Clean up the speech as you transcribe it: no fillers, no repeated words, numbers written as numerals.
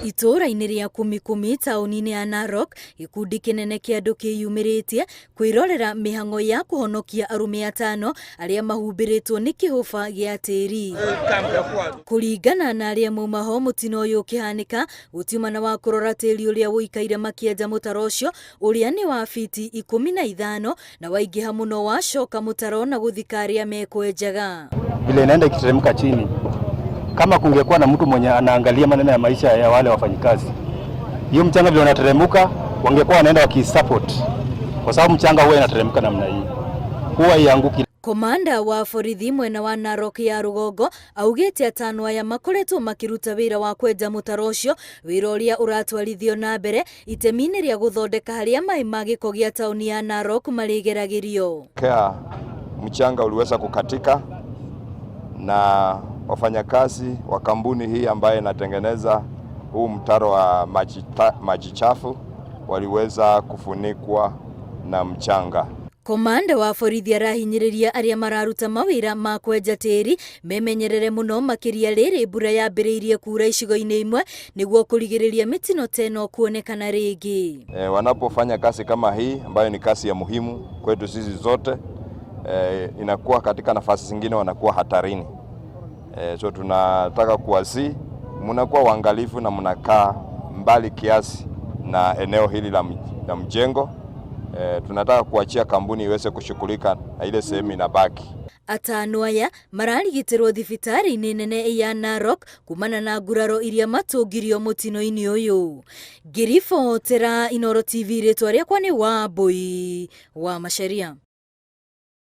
Itũũra-inĩ rĩa Kumikumi taũni-inĩ ya Narok, gĩkundi kĩnene kĩa andũ kĩyumĩrĩtie kwĩrorera mĩhang'o ya kũhonokia arũme atano arĩa mahumbĩrĩtwo nĩ kĩhũba gĩa tĩri. Kũringana na arĩa mauma ho, mũtino ũyũ ũkĩhanĩka gũtiuma na wa kũrora tĩri ũrĩa ũikaire makĩenja mũtaro ũcio ũrĩa nĩ wa fiti 15 na waingĩha mũno wacoka mũtaro na gũthika arĩa mekwenjaga. Vile inaenda ikiteremka chini, kama kungekuwa na mtu mwenye anaangalia maneno ya maisha ya wale wafanyikazi, hiyo mchanga vile wanateremka, wangekuwa wanaenda wakisupport, kwa sababu mchanga huwa inateremka namna hii, huwa ianguki. Komanda wa borithi mwena wa Narok ya rũgongo augĩte atano aya makoretwo makĩruta wĩra wa kwenja mũtaro ũcio, wĩra ũrĩa ũratwarithio na mbere itemi-inĩ rĩa gũthondeka harĩa maĩ ma gĩko gĩa taũni ya Narok marĩgeragĩrio. Kea mchanga uliweza kukatika na wafanyakazi wa kampuni hii ambayo inatengeneza huu mtaro wa maji chafu waliweza kufunikwa na mchanga. Komanda wa borithi arahinyĩrĩria arĩa mararuta mawĩra ma kwenja tĩri memenyerere mũno makĩria rĩrĩ mbura yambĩrĩirie kura icigo-inĩ imwe nĩguo kũrigĩrĩria mĩtino ta ĩno kuonekana rĩngĩ. Wanapofanya kazi kama hii ambayo ni kazi ya muhimu kwetu sisi zote, inakuwa katika nafasi zingine wanakuwa hatarini. So tunataka kuwasihi mnakuwa uangalifu na mnakaa mbali kiasi na eneo hili la mjengo. Tunataka kuachia kampuni iweze kushughulika na ile sehemu inabaki. Atano aya mararigitĩrwo thibitarĩ-inĩ nene ya Narok kumana na nguraro iria matũngirio mũtino-inĩ ũyũ. Ngĩribotera Inooro TV, rĩtwa rĩakwa nĩ Wambui wa Macharia.